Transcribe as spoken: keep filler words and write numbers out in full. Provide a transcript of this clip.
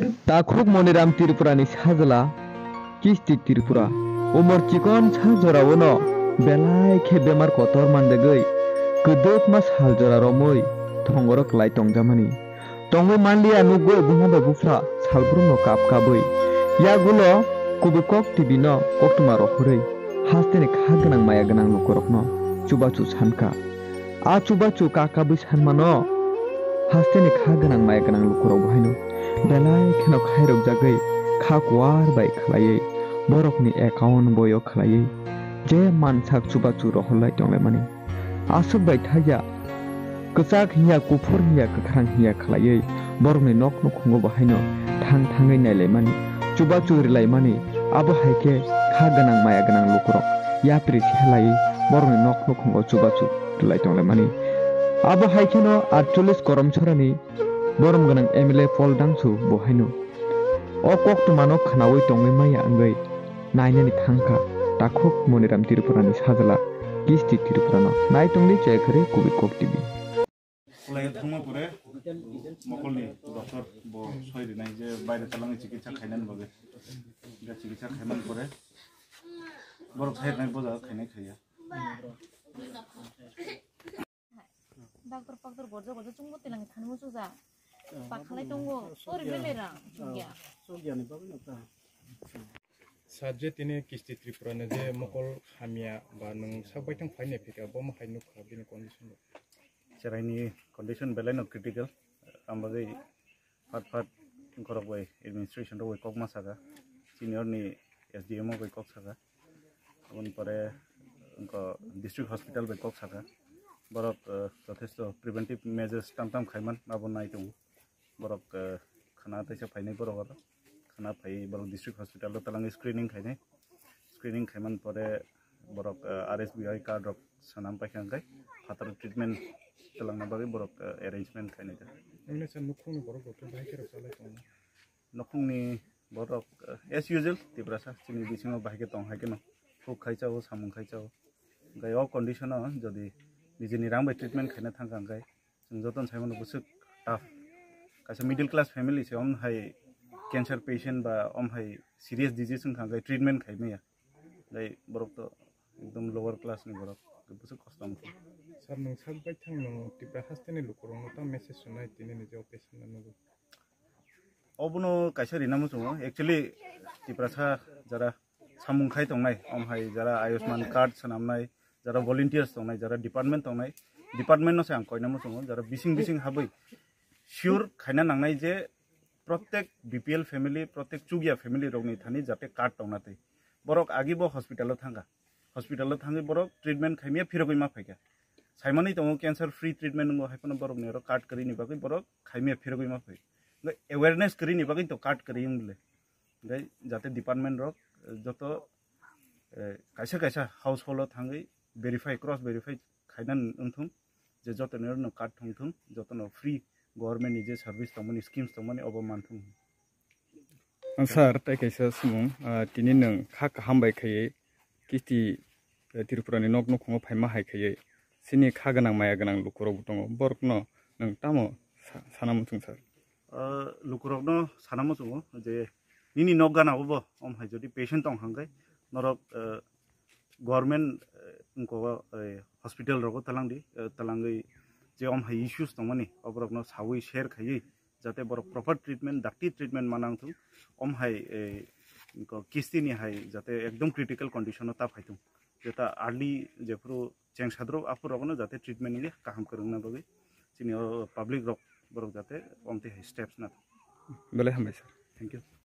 Takhuk Moniram Tripurani sajla Kisti Tripura. Umor chikon sa jorao no belai khe bemar kotor mandegwi kwdwkma sal jora romwi thongoro klai tongjamani. Tongwi manliya nukgo buma bai bupha salbrumno kap kabwi. Yagulo kubui kok T V no koktwma rohorwi hasteni kha gwnang maya gwnang lukurokno chubachu sankha. A chubachu kaka bwi sanmano hasteni kha gwnang maya gwnang lukurok bo haino belai kheno khairokjagwi kha kuar bai khlaiwi borokni account boyo khlaiwi je mansak chubachu rohorlai tonglaimani. Aswk bai thaya kwchak hiya kuphur hiya kwkhrang hiya khlaiwi borokni nok nukhungo bo haino thang thangwi nailaimani, chubachu rilaimani, abo hai khe kha gwnang maya gwnang lukurok yapri se laiwi borokni nok nukhungo chubachu rwlai tonglaimani. Abo hai kheno aatchollish Korom Sorani borom gwnang M L A Paul Dangsu bo haino o koktwmano khnaui tongwi maya wngwi nainani thangkha takhuk Moniram Tripurani sajla Kisti Tripurano. Naitongdi chaya khari kubui kok T V. Khwlaiya thangma pore mokolni doctor bo soi rinai je baire talangwi chikitsa khainani bagwi. Ga chikitsa khaimani pore borok sai rinai boja khainai khaiya. Doctor paktor gorja gorja chungbo tilang thani musuja. Pakhalai tongo. Sori bele rang chungya. Sugya ni bagwi no ta. Sir, je tini Kisti Tripura ni je mokol hamya ba nwng sak baithang phainai phika, bo ma hai nukha bini condition rok? Cheraini condition belai no critical, ang bagwi phat phat borok bai administration rok bai kok ma saka, senior ni S D M o bai kok saka, aboni pore wngkha district hospital bai kok saka, borok, eh, jothesto preventive measures tam tam khaiman abo nai tongo. Borok, eh, khana teisa phainai borok oro. Khana phai borok district hospital o twlangwi screening khainai. Screening khaiman pore borok, eh, R S B I card rok swnam paikha hwnkhe phatar treatment twlangna bagwi borok, eh, arrangement khainai da. Nini sa nukhungni borok rok khe bahai khe rok chalai tongo? Nukhungni borok, eh, as usual Tiprasa chini bisingo bahai khe tong hai kheno khuk khai chao, samung khai chao. Hwnkhe o condition o jodi nijini rang bai treatment khaina thangkha hwnkhe chwng jotono sai mano bwswk tough. Kaisa middle class family se, om hai cancer patient ba om hai serious disease wngkha hwnkhe treatment khai maya. Tei borok to ekdom lower class ni borok, bwswk kosto wngkha. Sir, nwng sak baithang nwng Tipra haste ni lukurokno ta message rwnai tini ni je o patient no nugwi? Obono kaisa rina muchungo. Actually, Tiprasa jara samung khai tongnai, om hai jara Ayushman card swnamnai, jara volunteers tongnai, jara department tongnai, department no se ang koina muchungo, jara bising bising habwi sure khaina nangnai je protek B P L family, protek chukya family rokni thani jate card tongna twi. Borok agi bo hospital o thangkha. Hospital o thangwi borok treatment khaimya phirogwi ma phaikha. Saimani tongo cancer free treatment wngo, hai phano borokni oro card kwrwini bagwi borok khaimya phirogwi ma phai. Hwnkhe awareness kwrwini bagwi to card kwrwi wng le. Hwnkhe jate department rok, eh, joto, eh, kaisa kaisa household o thangwi verify, cross verify khaina wngthung, je joto ni oro no card thung thung, joto no free government ni je service tongmani, schemes tongmani obo manthung. Ang sir, tai kaisa swmung, ah, tini nwng kha kaham bai khaiwi Kisti, eh, Tripura ni nok nukhungo phaima hai khaiwi chini kha gwnang maya gwnang lukurok bo tongo, borokno nwng tamo sa-, sana muchung sir? Ah, lukurokno sana muchungo je nini nok gana bo om hai jodi patient tong hangkhe norok, eh, government, eh, wngkho, eh, hospital rogo talangdi, eh, talangwi je om hai issues tongmani oborokno sawi share khaiwi jate borok proper treatment, dakti treatment manang thung, om hai, eh, ko kisti ni hai jate ekdom critical condition o ta phai thung, jeta early jephuru cheng sadrok aphuru rogono jate treatment ni kaham kwrwngna bagwi chini o public rok borok jate omtwi hai steps na thung. Belai hambai sir. Thank you.